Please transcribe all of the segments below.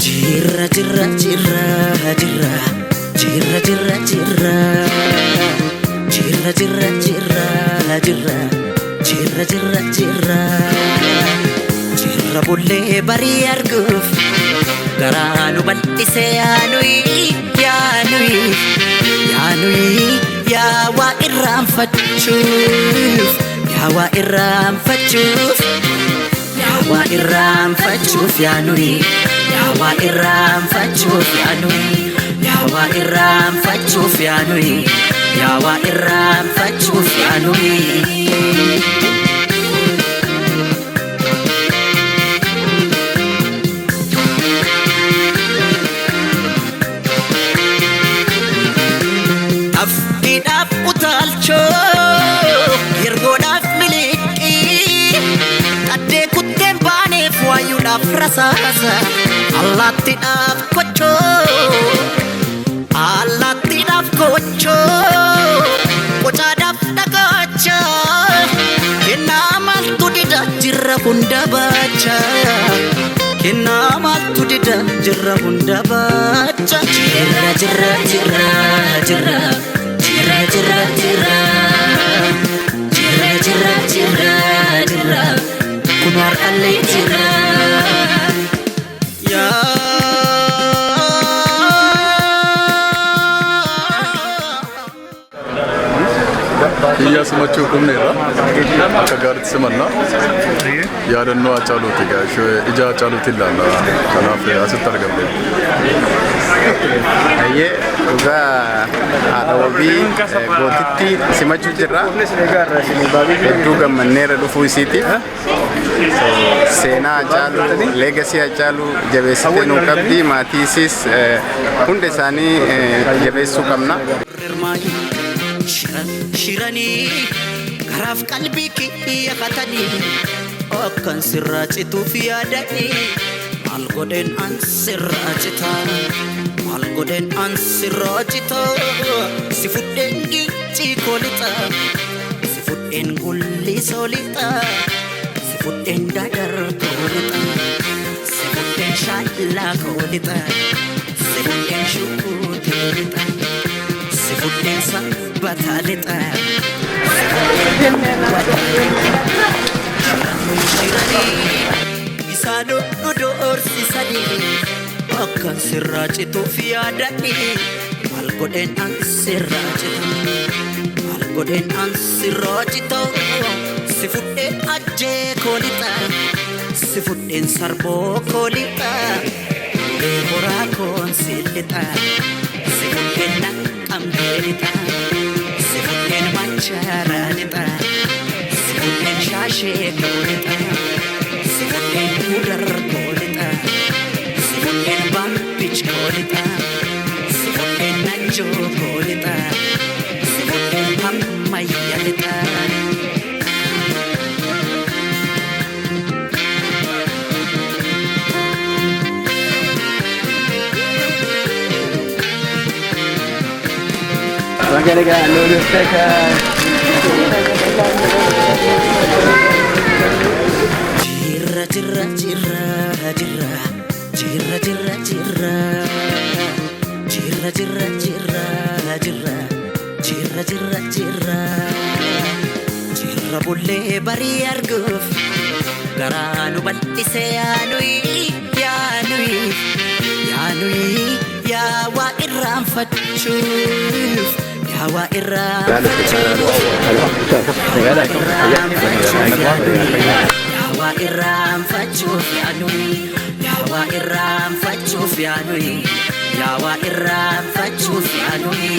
Jirra jirra jirra jirra jirra jirra jirra jirra jirra jirra jirra jirra jirra jirra jirra bullee barii arguuf garaa nu bal'ise yaanuyi yaanuyi yaanuyi yaa waa irraanfachuuf yaa waa irraanfachuuf yaa waa irraanfachuuf yaanuyi yaa waa irraanfachuuf yaanuyi yaa waa irraanfachuuf yaanuyi yaa waa irraanfachuuf yaanuyi. Afkiidhaaf utaalchoo yergoodhaaf miliqii qaddee kutteen baaneef waayuudhaaf rasaasa allaattiidhaaf kochoo allaattiidhaaf kochoo qocaadhaaf dhagaacha kennaa maaltu dida jirra hunda baacha kennaa maaltu dida jirra hunda baacha jirra jirra jirra jirra jirra jirra jirra jirra jirra jirra jirra kun har'allee jirra yaa Kiyyaa simachuu dhufneerra. Akka gaariitti simannaa. Yaadannoo Hacaaluuti egaa ishee ija Hacaaluuti ilaalla. Kanaaf asitti argamne. Ayyee, dhugaa haadha wabii gootitti simachuu jirra. Hedduu gammanneera dhufuu isiitiif. Seenaa Hacaaluu, legacy Hacaaluu jabeessitee nuu qabdi. Maatii isiis hunda isaanii jabeessuu qabna. Shiranii garaaf qalbii kiyya katanii akkan sirraa cituuf yaadanii maal godheen an sirraa cita maal godheen an sirraa cita si fudheen gincii koo lixa si fudheen gullisoo lixa si fudheen dadar koo lixa si fudheen shaallaa koo lixa si fudheen shukuutee lixa si fudheen sabbataa lixa si fudheen shiranii isaan nu doorsisanii akkan sirraa cituuf yaadanii maal godheen an sirraa cita maal godheen an sirraa cita si fudheen ajjee koo lixa si fudheen sarboo koo lixa ulee horaa koon si lixa si fudheen naqqamtee lixa si fudheen macharaa lixa si fudheen shaashee koo lixa si fudheen mudar koo lixa si fudheen bambich koo lixa si fudheen najjoo koo lixa si fudheen hammayya lixa. Jirra jirra jirra jirra jirra jirra jirra jirra jirra jirra jirra jirra jirra jirra jirra bullee barii arguuf garaa nu bal'ise yaanuyi yaanuyi yaanuyi yaa waa irraanfachuuf yaa waa irraanfachuuf yaa waa irraanfachuuf yaanuyi yaa waa irraanfachuuf yaanuyi yaa waa irraanfachuuf yaanuyi.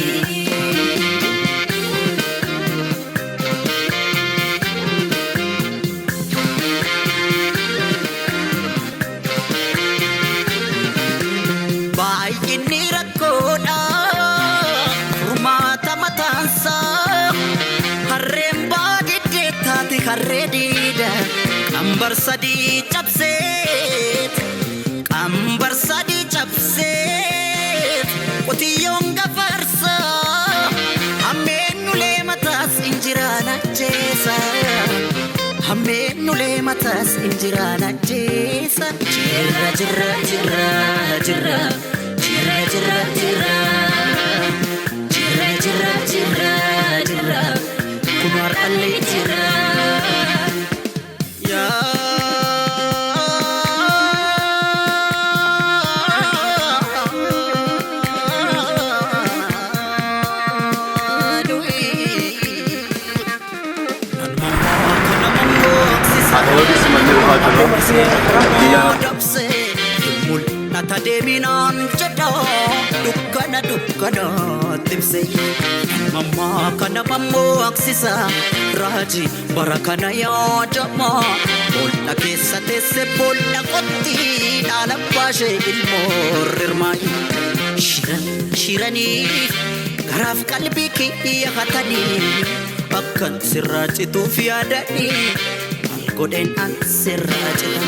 Harree diida qambar sadii cabseet, qambar sadii cabseet, qotiyyoon gafarsa hammeen ulee mataas injiraan ajjeesa, hammeen ulee mataas injiraan ajjeesa. Jirra jirra jirra jirra jirra jirra jirra jirra jirra jirra jirra kun har'allee jira. Haadha wabii simannee dhufaa jirra. Mul'ata deeminaan jedha dukkana dukkana timse mammaa kana mammaksisa raaji bara kana yaadama bool'a keessa teesse bool'a qotti dhaala baashee ilmoo rirmaayi shiran shiranii garaaf qalbii kiyya hatanii akkan sirraa cituuf yaadanii maal godheen an sirraa cita,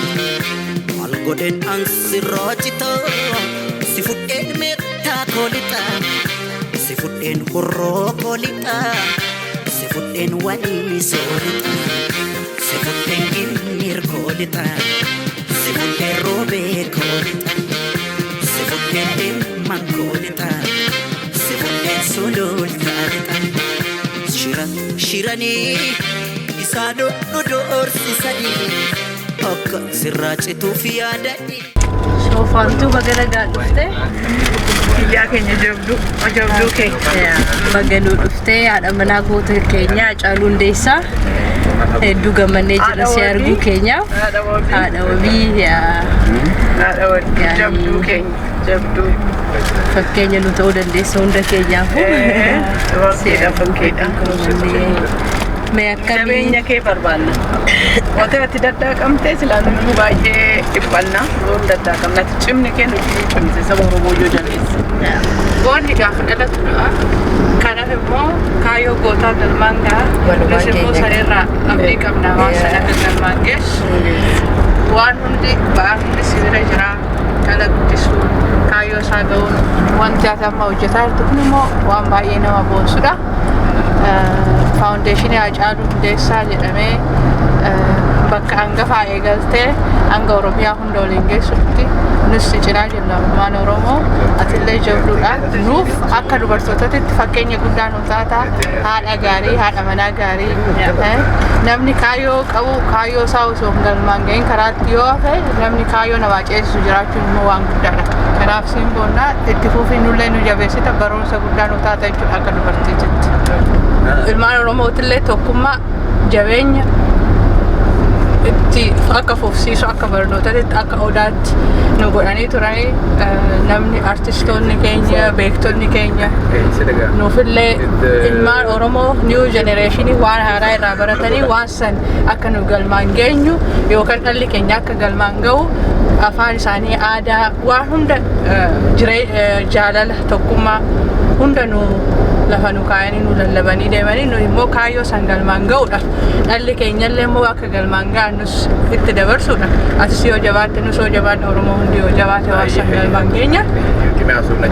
maal godheen an sirraa cita, si fudheen meettaa koolixa, si fudheen horroo koolixa, si fudheen walii soolixa, si fudheen ginniir koolixa, si fudheen roobee koolixa, si fudheen dhimman koolixa, si fudheen sulultaa lixa. Shiran shiranii isaan nu doorsisanii akka sirraa cituuf yaadanii. Shoofaantuu, baga nagaan dhufte. Biyyaa keenya jabduu jabduu keenya. Baga nuu dhufte, haadha manaa goota keenya Haacaaluu Hundeessaa. Hedduu gammannee jira si arguu keenyaaf. Haadha wabii. Haadha wabii yaa. Haadha wabii jabduu keenya jabduu. Fakkeenya nu ta'uu dandeessa hunda keenyaafuu. Fakkeedha fakkeedha. Mee akkamii? Jabeenya kee barbaanna. Wanta ati daddaaqamtee silaa nu baay'ee dhiphanna. Nuun daddaaqamna. Ati cimni kee nuti cimse saba Oromoo yoo jabeesse. Goonni gaafa dhalatu du'a. Kanaaf immoo kaayyoo gootaa galmaan gaha. Walumaa Nus immoo keenya sanirraa abdii qabna waan sana akka galmaan geessu. Waan hundi ba'aan hundi si bira jira. Dhala guddisuu, kaayyoo isaa ga'uun wanti ati amma hojjetaa jirtu kun immoo waan baay'ee nama boonsudha. Faawundeeshinii Haacaaluu Hundeessaa jedhamee bakka hangafaa eegaltee hanga Oromiyaa hunda waliin geessutti nus si cinaa jirra, ilmaan Oromoo. Atillee jabduudha. Nuuf akka dubartootatti fakkeenya guddaa nu taata. Haadha gaarii, haadha manaa gaarii. Namni kaayyoo qabu kaayyoo isaa osoo hin galmaan gahin karaatti yoo hafe, namni kaayyoo namaa ceesisu jiraachuun immoo waan guddaadha. Kanaaf siin boonnaa, itti fufii, nullee nu jabeessita, barumsa guddaa nu taata jechuudha akka dubartiitti. Ilmaan Oromootillee tokkummaa, jabeenya itti akka fufsiisu, akka barnootatti, akka odaatti nu godhanii turanii. Namni artistoonni keenya, beektonni keenya nuufillee ilmaan Oromoo new generation waan haaraa irraa baratanii waan san akka nu galmaan geenyu yookaan dhalli keenya akka galmaan ga'u, afaan isaanii, aadaa, waan hunda, jaalala, tokkummaa hunda nu lafa nu kaayanii nu lallabanii deemanii, nu immoo kaayyoo san galmaan ga'uudha. Dhalli keenyallee immoo akka galmaan ga'an nus itti dabarsuudha. Atis yoo jabaatte, nus yoo jabaanne, Oromoo hundi yoo jabaate, waan san galmaan geenya.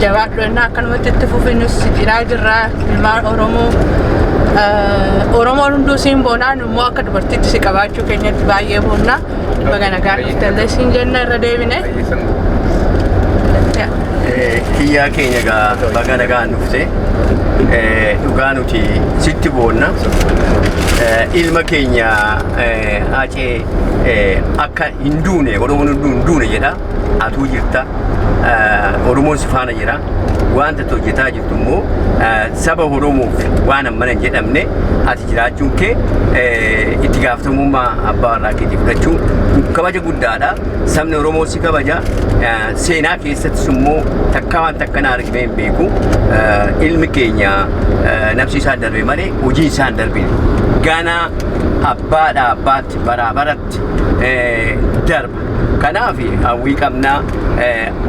Jabaadhu ennaa, akkanumatti itti fufi, nus si cinaa jirraa. Ilmaan Oromoo, Oromoon hunduu siin boonaa, nu immoo akka dubartiitti si qabaachuu keenyatti baay'ee boonnaa. Baga nagaan dhuftellee siin jenna irra deebine. Kiyyaa keenya egaa, baga nagaan dhufte. Dhugaa nuti sitti boonna. Ilma keenya Haacee akka hin duune, Oromoon hunduu hin duune jedha. Atuu jirta. Oromoon si faana jira. Wanta ati hojjetaa jirtu immoo saba Oromoof waan hammana hin jedhamne. Ati jiraachuun kee itti gaafatamummaa abbaa warraa keetii fudhachuun kabaja guddaadha. Sabni Oromoo si kabaja. Seenaa keessattis immoo takka waan takkana argimee hin beeku. Ilmi keenya nafsi isaa darbe malee hojiin isaa hin darbine. Ganaa abbaadhaa abbaatti baraa baratti darba. Kanaaf hawwii qabnaa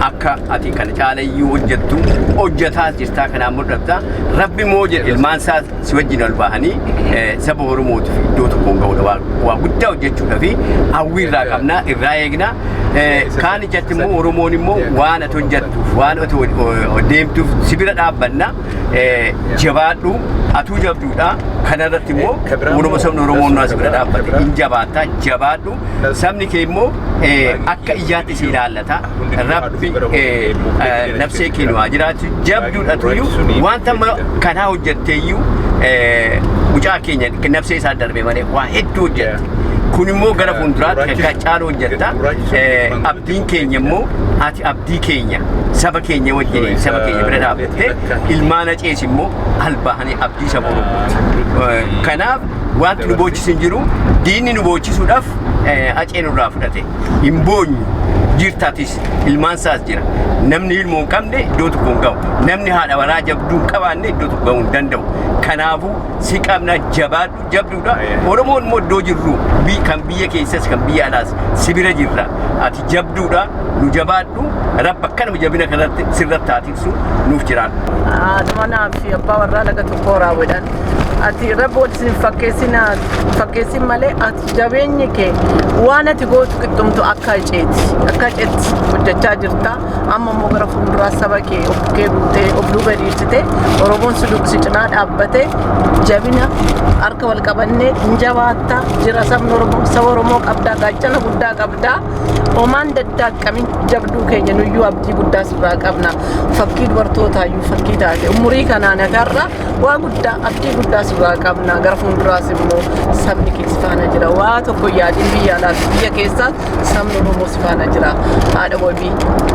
akka ati kana caalayyuu hojjettu, hojjetaas jirtaa, kanaan mul'atta. Rabbi immoo jedhe ilmaan isaa si wajjin ol bahanii saba Oromootiif iddoo tokkoon ga'uudha. Waa guddaa hojjechuudhaa fi hawwii irraa qabnaa, irraa eegna. Kaan ijatti immoo Oromoon immoo waan ati hojjettuuf, waan ati deemtuuf si bira dhaabbanna. Jabaadhu, atuu jabduudha. Kanarratti immoo Oromoo, sabni Oromoo nu as bira dhaabbate hin jabaatta, jabaadhu. Sabni kee immoo akka iyyaatti si ilaallata. Rabbi nafsee kee nu haa jiraatu. Jabduudha tuyyuu wanta kanaa hojjetteeyyuu mucaa keenya nafsee isaa darbe malee waa hedduu hojjette. Kun immoo gara fuulduraatti kan caalu hojjetta. Abdiin keenya immoo ati abdii keenya, saba keenya wajjin saba keenya bira dhaabbattee ilmaan Hacees immoo albahanii abdii saba Oromooti. Kanaaf wanti nu boochisu hin jiru. Diinni nu boochisuudhaaf Hacee nurraa fudhate. Hin boonyu, jirtaatis, ilmaan isaas jira. Namni ilmoo hin qabne iddoo tokko hin ga'u. Namni haadha waraa jabduu hin qabaanne iddoo tokko ga'uu hin danda'u. Kanaafuu si qabna, jabaadhu, jabduudha. Oromoon immoo iddoo jirru kan biyya keessas kan biyya alaas si bira jirra. Ati jabduudha, nu jabaadhu. Rabba akkanuma jabina kanatti sirratti haa tiksu, nuuf jiraadhu. Haadha manaa fi abbaa warraa laga tokko raawwadhan. Ati rabbi wal isin fakkeessin malee ati jabeenyi kee waan ati gootu qixxumtu akka Haceeti. Akka Haceetti hojjechaa jirta. Amma immoo gara fuulduraa saba kee of kee guutee of duuba dhiibsitee Oromoon si cinaa dhaabbatee jabina harka wal qabannee hin jabaatta jira. Sabni Oromoo, saba Oromoo qabdaa, gaachana guddaa qabdaa. Homaan daddaaqqamin, jabduu keenya, nuyyuu abdii guddaa sirraa qabna. Fakkii dubartootaayyuu fakkii taate, umurii kanaan agarra, waa guddaa, abdii guddaa sirraa qabna. Gara fuulduraas immoo sabni kee si faana jira. Waa tokko yaadin, biyya alaas biyya keessaas sabni Oromoo si faana jira. Haadha wabii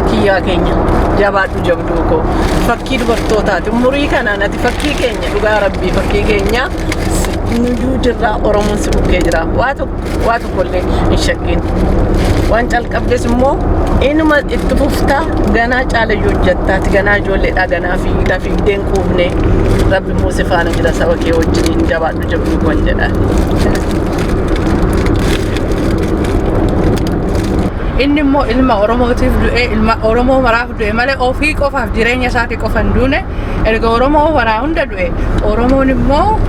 kiyyaa keenya, jabaadhu, jabduu koo, fakkii dubartootaati. Umurii kanaan ati fakkii keenya, dhugaa rabbii fakkii keenya. Nuyyuu jirra, Oromoon si bukkee jira. Waa tokko, waa tokkollee hin shakkiin. Waan calqabdes immoo inuma itti fuftaa, ganaa caalayyuu hojjettaati. Ganaa ijoolleedha, ganaa fiigdaa, fiigdeen quufne. Rabbi immoo si faana jira, saba kee wajjiniin jabaadhu, jabduu koon jedha. Inni immoo ilma Oromootiif du'e, ilma Oromoo maraaf du'e malee ofii qofaaf, jireenya isaatii qofa hin duune. Erga Oromoo maraa hunda du'e, Oromoon immoo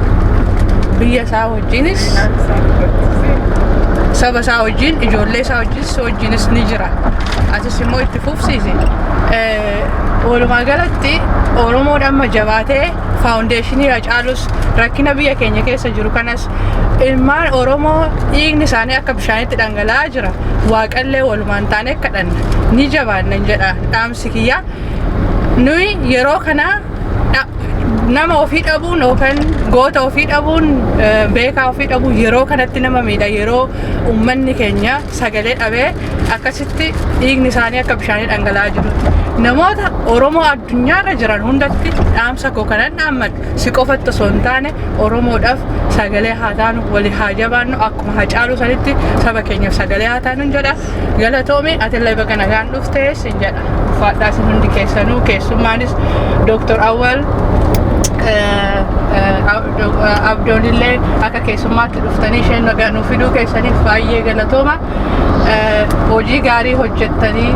biyya isaa wajjinis, saba isaa wajjin, ijoollee isaa wajjinis ni jira. Atis immoo itti fufsiisi. Walumaa galatti Oromoon amma jabaatee foundationii Hacaalus, rakkina biyya keenya keessa jiru kanas, ilmaan Oromoo dhiigni isaanii akka bishaanitti dhangala'aa jira. Waaqallee walumaan taane kadhanna. Ni jabaanna jedha dhaamsi kiyya. Nuyi yeroo kana nama ofii dhabuun yookaan goota ofii dhabuun, beekaa ofii dhabuun yeroo kanatti nama miidha. Yeroo uummanni keenya sagalee dhabee akkasitti dhiigni isaanii akka bishaanii dhangala'aa jirutti. Namoota Oromoo addunyaarra jiran hundatti dhaamsa koo kanan dhaammadhu, si qofatti osoo hin taane, Oromoodhaaf sagalee haa taanu, walii haa jabaannu, akkuma Hacaaluu sanitti saba keenyaaf sagalee haa taanu jedha. Galatoomi, atillee baga nagaan dhuftee sin jedha. Uffadhaa isin hundi keessanuu, keessummaanis Dooktor Awwal Abdoonillee akka keessummaatti dhuftanii isheen nu fiduu keessaniif baay'ee galatooma. Hojii gaarii hojjettanii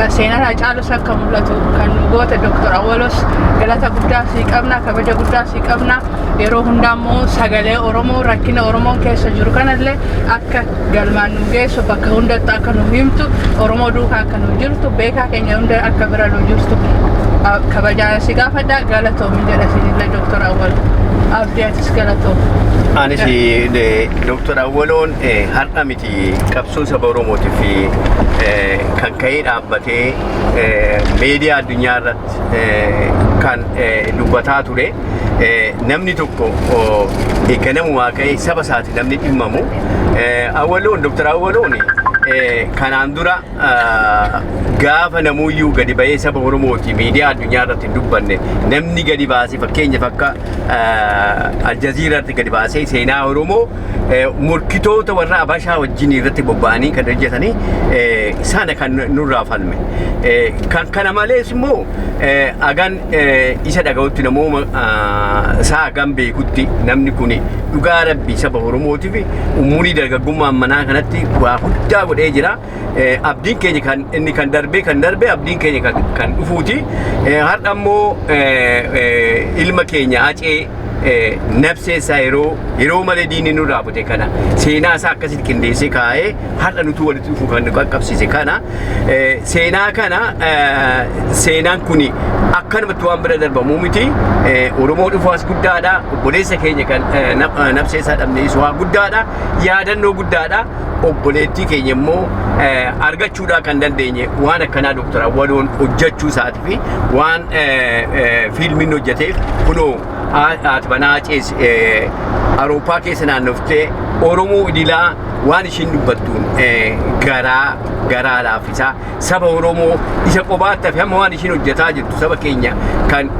seenaan Hacaalus akka mul'atu kan nu goote Dooktor Awwalos, galata guddaa sii qabna, kabaja guddaa sii qabna. Yeroo hundaa immoo sagalee Oromoo, rakkina Oromoon keessa jiru kanallee akka galmaan nu geessu, bakka hundatti akka nu himtu, Oromoo duukaa akka nu jirtu, beekaa keenya hunda akka bira nu jirtu kabajaan si gaafadha. Galatoomi jedha sinillee Dooktor Awwal. Abdii, atis galatoomi. Anis Dooktor Awwaloon har'a miti qabsoo saba Oromootiif kan ka'ee dhaabbatee meediyaa addunyaa irratti kan dubbataa ture. Namni tokko ganamumaa ka'ee saba isaati namni dhimmamu. Awwaloon, Dooktor Awwaloon kanaan dura gaafa namuyyuu gadi ba'ee saba Oromooti miidiyaa addunyaa irratti hin dubbanne, namni gadi baasee, fakkeenyaaf akka Aljaziiraatti gadi baasee seenaa Oromoo Morkitoota warra Abashaa wajjin irratti bobba'anii kan hojjetanii sana kan nurraa falme. Kan kana malees immoo agan isa dhaga'utti, namooma isaa agan beekutti, namni kun dhugaa Rabbi saba Oromootiif umurii dargaggummaa manaa kanatti waa guddaa godhee jira. Abdiin keenya kan inni kan darbe abdiin keenya kan dhufuuti. Har'a immoo ilma keenya Hacee nabsee isaa yeroo malee diinni nurraa bute kana seenaa isaa akkasitti qindeessee kaa'ee har'a nuti walitti dhufu kan nu qaqqabsiise kana, seenaa kana, seenaan kun akkanumatti waan bira darbamuu miti. Oromoo dhufaas guddaadha. Obboleessa keenya kan nabsee isaa dhabne waa guddaadha, yaadannoo guddaadha. Obboleettii keenya immoo argachuudhaa kan dandeenye waan akkanaa Dooktar Awwaloon hojjechuu isaatii fi waan fiilmiin hojjeteef. Kunoo haati manaa Hacees Awurooppaa keessa naannoftee Oromoo idilaa waan ishiin dubbattuun garaa garaa laaffisaa saba Oromoo isa qobaatti hafe. Hamma waan ishiin hojjetaa jirtu, saba keenya kan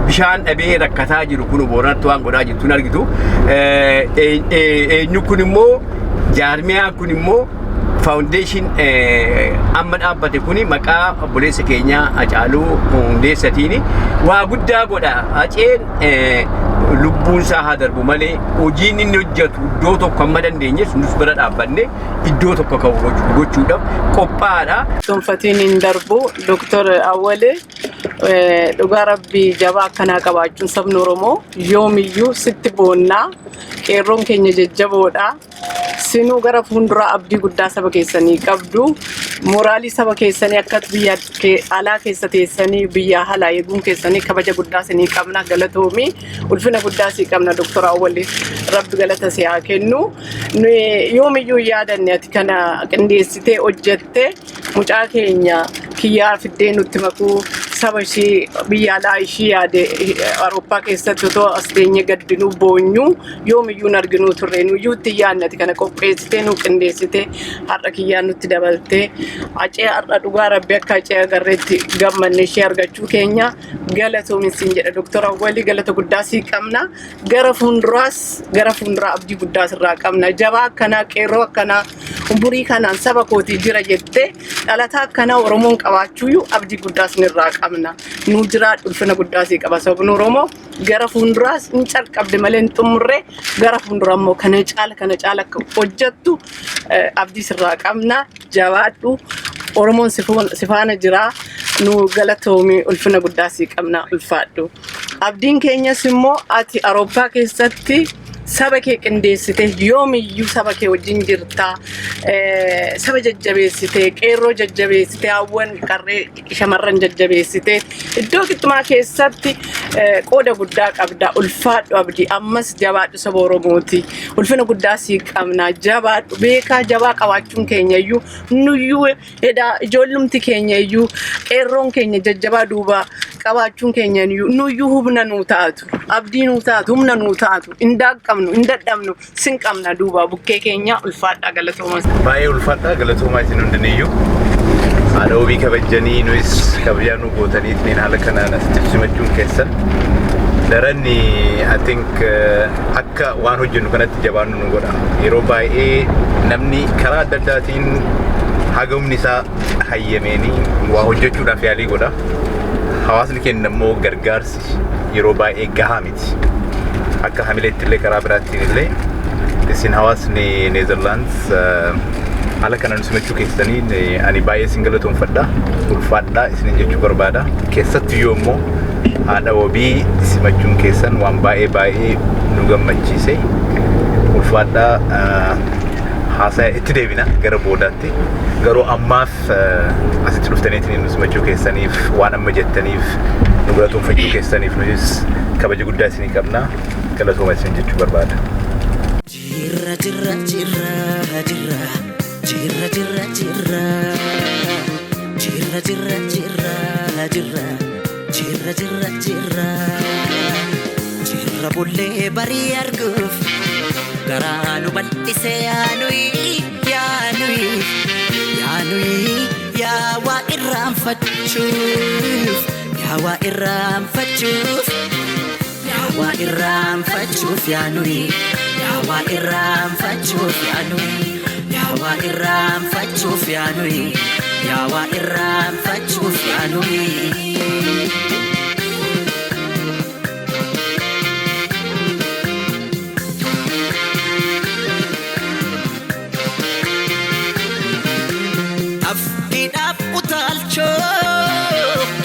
bishaan dhabee rakkataa jiru kun Booranatti waan godhaa jirtu hin argitu. Eenyu kun immoo, jaarmiyaan kun immoo, foundation amma dhaabbate kuni maqaa obboleessa keenyaa Hacaaluu Hundeessatiin waa guddaa godha. Haceen lubbuun isaa haa darbu malee hojiin inni hojjetu iddoo tokko amma dandeenyes nus bira dhaabbanne iddoo tokko kan gochuudhaaf qophaa'aadha. Tunfatiin hin darbu. Dooktar Awwalee, dhugaa Rabbii jabaa akkanaa qabaachuun sabni Oromoo yoomiyyuu sitti boonnaa. Qeerroon keenya jajjaboodha. Sinuu gara fuulduraa abdii guddaa saba keessanii qabdu. Mooraalii saba keessanii akka biyya alaa keessa teessanii biyya alaa eeguun keessanii kabaja guddaa isinii qabna, galatoomii, ulfina guddaa sii qabna. Dooktar Awwalee, Rabbi galata si haa kennu. Nuyi yoomiyyuu hin yaadanne ati kana qindeessitee hojjettee mucaa keenya Kiyyaa fiddee nutti makuu, saba ishii biyya alaa ishii yaade Awurooppaa keessatti otoo as teenyee gaddinuu boonyuu yoomiyyuu hin arginuu turre. Nuyyuu itti hin yaadne ati kana qopheessitee nu qindeessitee har'a Kiyyaa nutti dabaltee. Hacee har'a dhugaa Rabbi akka Hacee agarreetti gammanne ishee argachuu keenya. Galatoomi siin jedha. Dooktar Awwalii, galata guddaa sii qabna. Gara fuulduraas, gara fuulduraa abdii guddaa sirraa qabna. Jabaa akkanaa, qeerroo akkanaa, umurii kanaan saba kootii jira jettee dhalataa akkanaa Oromoon qabaachuuyyuu abdii guddaa sinirraa qabna. Nu jiraadhu, ulfina guddaa sii qaba sabni Oromoo. Gara fuulduraas hin calqabde malee hin xumurre. Gara fuulduraa immoo kana caala, kana caala akka hojjettu abdii sirraa qabna. Jabaadhu. Oromoon si faana jira. Nu galatoomi, ulfina guddaa sii qabna, ulfaadhu. Abdiin keenyas immoo ati Awurooppaa keessatti saba kee qindeessite yoomiyyuu saba kee wajjin jirta. Saba jajjabeessite, qeerroo jajjabeessite, hawwan qarree shamarran jajjabeessite iddoo qixxumaa keessatti qooda guddaa qabda. Ulfaadhu Abdii, ammas jabaadhu, saba Oromooti. Ulfina guddaa sii qabna, jabaadhu. Beekaa jabaa qabaachuun keenya iyyuu nuyyuu edhaa ijoollumti keenya iyyuu qeerroon keenya jajjabaa duuba qabaachuun keenya iyyuu nuyyuu humna nuu taatu, abdii nuu taatu, humna nuu taatu. Hin daaqabnu, hin dadhabnu, sin qabna duuba bukkee keenya. Ulfaadhaa, galatooma. Baay'ee ulfaadhaa, galatoomaa isin hundiniyyuu. Haadha wabii kabajanii nuyis kabajaa nu gootaniitiin haala kanaan asitti simachuun keessan daranni I think akka waan hojjennu kanatti jabaannu nu godha. Yeroo baay'ee namni karaa adda addaatiin haga humni isaa hayyameenii waa hojjechuudhaaf yaalii godha. Hawaasni keenya immoo gargaarsi yeroo baay'ee gahaa miti. Akka hamileetti illee karaa biraattiin illee isin hawaasni Neezerlaandis haala kanaan simachuu keessaniin ani baay'ee isin galatoomfadha. Ulfaadhaa isinin jechuu barbaada. Keessattuu immoo haadha wabii simachuun keessan waan baay'ee baay'ee nu gammachiise. Ulfaadhaa, haasaa itti deebina gara boodaatti. Garuu ammaaf asitti dhuftaniitiin nu simachuu keessaniif, waan amma jettaniif, nu galatoomfachuu keessaniif nutis kabaja guddaa isinii qabna. Galatooma isin jechuu barbaada. Jirra, jirra, jirra, jirra, jirra, jirra, jirra, jirra, jirra, jirra, jirra, jirra, jirra, jirra, jirra, bullee barii arguuf garaa nu bal'ise. Yaanuyi, yaanuyi, yaanuyi, yaa waa irraanfachuuf, yaa waa irraanfachuuf, yaa waa irraanfachuuf, yaanuyi. Yaawaa irraanfachuuf yaanuyi yaawaa irraanfachuuf yaanuyi yaawaa irraanfachuuf yaanuyi. Afdiidhaaf utaalchoo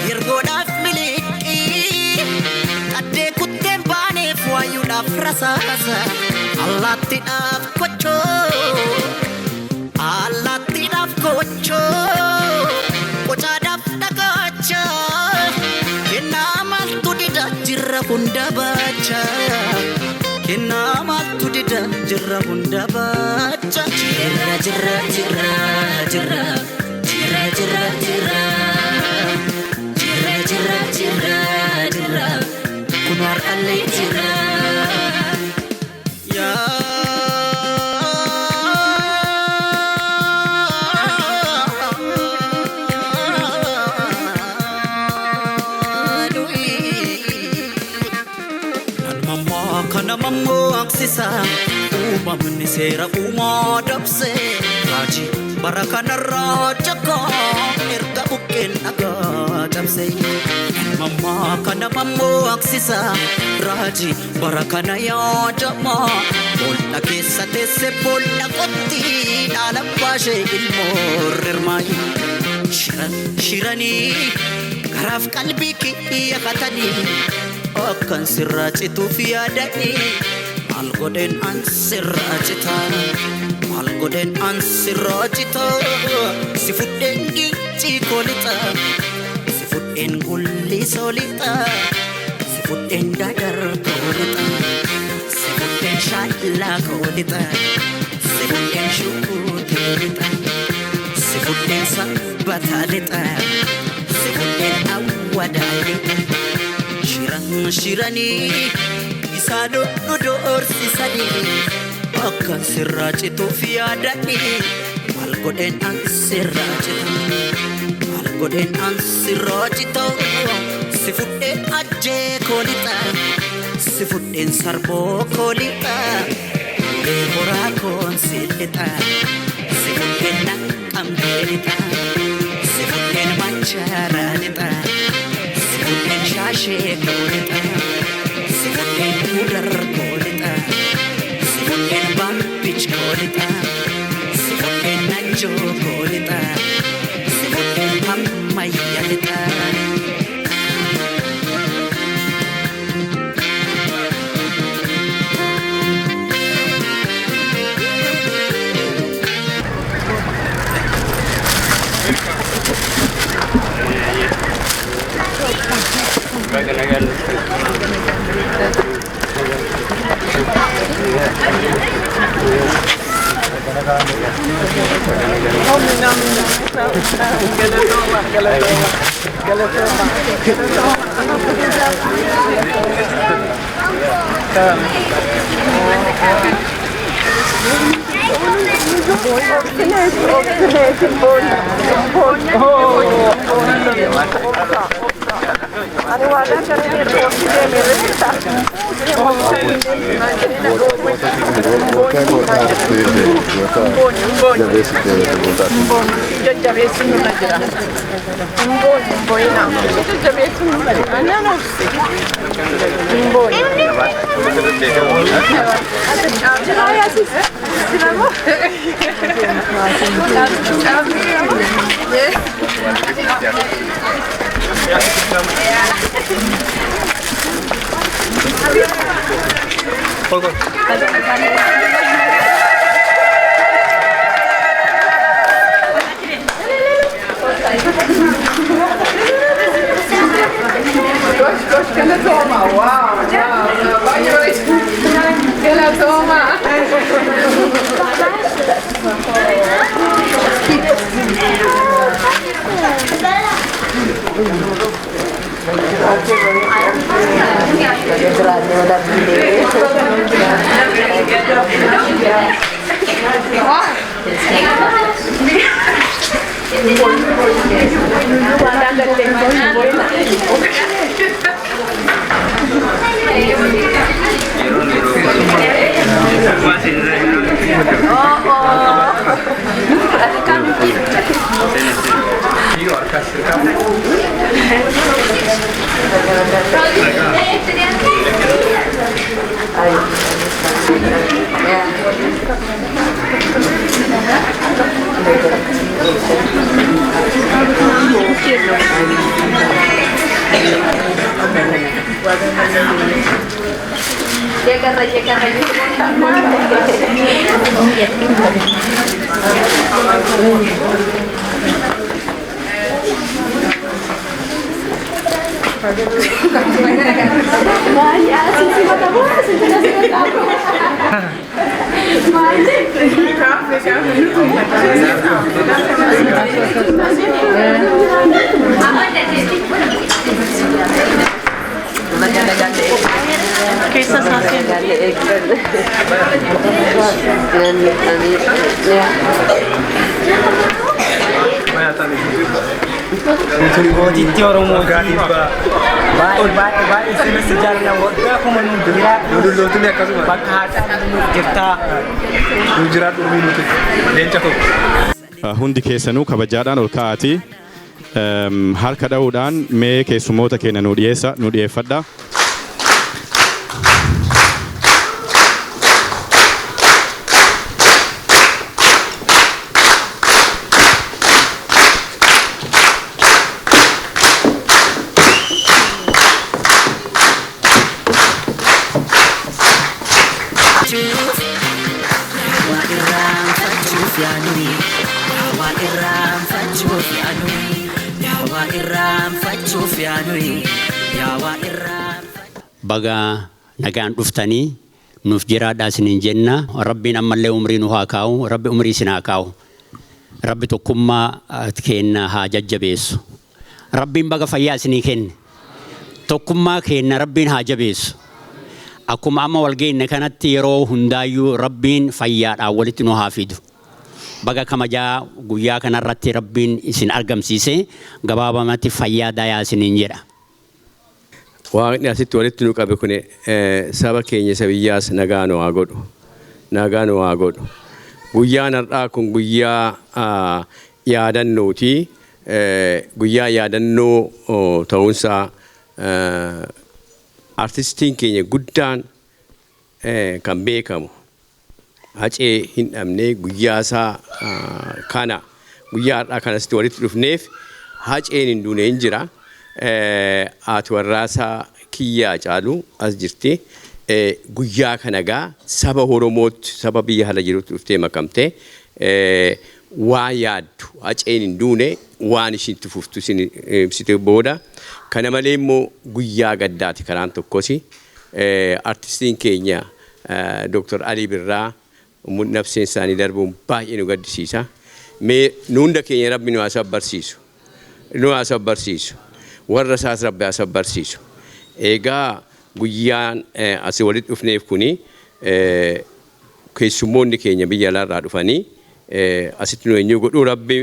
yergoodhaaf miliqii qaddee kutteen baaneef waayuudhaaf rasaasa allaattiidhaaf kochoo allaattiidhaaf kochoo qocaadhaaf dhagaacha kennaa maaltu dida jirra hunda baacha kennaa maaltu dida jirra hunda baacha jirra jirra jirra jirra jirra jirra jirra jirra jirra jirra jirra kun har'allee jirra. Uumamni seera uumaa dabse raajii bara kanarraa jakaa erga buqqeen dhagaa cabse. Mammaa kana mammaaksisa raajii bara kana yaadama boolla keessa teesse boolla qotti dhaala baashee ilmoo rirmaayi. Shiran shiranii karaaf qalbii kiyya katanii akkan sirraa cituuf yaadanii. Maal godheen an sirraa cita maal godheen an sirraa cita si fudheen gincii koo lixa si fudheen gullisoo lixa si fudheen dadar koo lixa si fudheen shaallaa koo lixa si fudheen shukuutee lixa si fudheen sabbataa lixa si fudheen awwadaa lixa shiran shiranii. Isaan nu doorsisanii akkan sirraa cituuf yaadanii maal godheen an sirraa cita maal godheen an sirraa cita si fudheen ajjee koo lixa si fudheen sarboo koo lixa ulee horaa koon si lixa si fudheen naqqamtee lixa si fudheen machaaraa lixa si fudheen shaashee koo lixa. Si fudheen mudar koo lixa si fudheen bambich koo lixa si fudheen najjoo koo lixa si fudheen ammayya lixa. Gootitti Oromoo baay'ee baay'ee baay'ee sinis jaalala waggaa kuma nuuf jira. Lollootni akkasuma. Bakka haadha nuuf jirtaa. Nuuf jiraadhu umrii nuti leenca tokko. Hundi keessanuu kabajaadhaan ol ka'aatii harka dha'uudhaan mee keessummoota keenya nu dhiyeessa nu dhiyeeffadha. Baga nagaan dhuftanii nuuf jiraadhaa isiniin jenna. Rabbiin ammallee umrii nu haa kaa'u. Rabbi umrii isin haa kaa'u. Rabbi tokkummaa keenya haa jajjabeessu. Rabbiin baga fayyaa isinii kenne. Tokkummaa keenya Rabbiin haa jabeessu. Akkuma amma wal geenye kanatti yeroo hundaayyuu Rabbiin fayyaadhaan walitti nu haa fidu. Baga kamajaa guyyaa kanarratti Rabbiin isin argamsiise gabaabamatti fayyaa dayaa isiniin jedha. Waaqni asitti walitti nu qabe kun saba keenya isa biyyaas nagaa nu haa godhu. Nagaa nu haa godhu. Guyyaan har'aa kun guyyaa yaadannooti. Guyyaa yaadannoo ta'uunsaa artistiin keenya guddaan kan beekamu Hacee hin dhabne guyyaa isaa kana guyyaa har'aa kanasitti walitti dhufneef Haceen hin duune hin jira. Haati warraasaa Kiyyaa Caaluu as jirti. Guyyaa kana gaa saba Oromootti saba biyya ala jirutti dhuftee makamtee waan yaaddu Haceen hin duune waan ishiin itti fuftu isin ibsite booda. Kana malee immoo guyyaa gaddaati karaan tokkos. Artistiin keenya Dr. Alii Birraa nafseen isaanii darbuun baay'ee nu gaddisiisa. Mee nu hunda keenya Rabbi nu haa sabbarsiisu. Nu haa sabbarsiisu. Warra isaas Rabbi haa sabbarsiisu. Egaa guyyaan asii walitti dhufneef kuni keessummoonni keenya biyya alaarraa dhufanii asitti nu eenyu godhuu Rabbi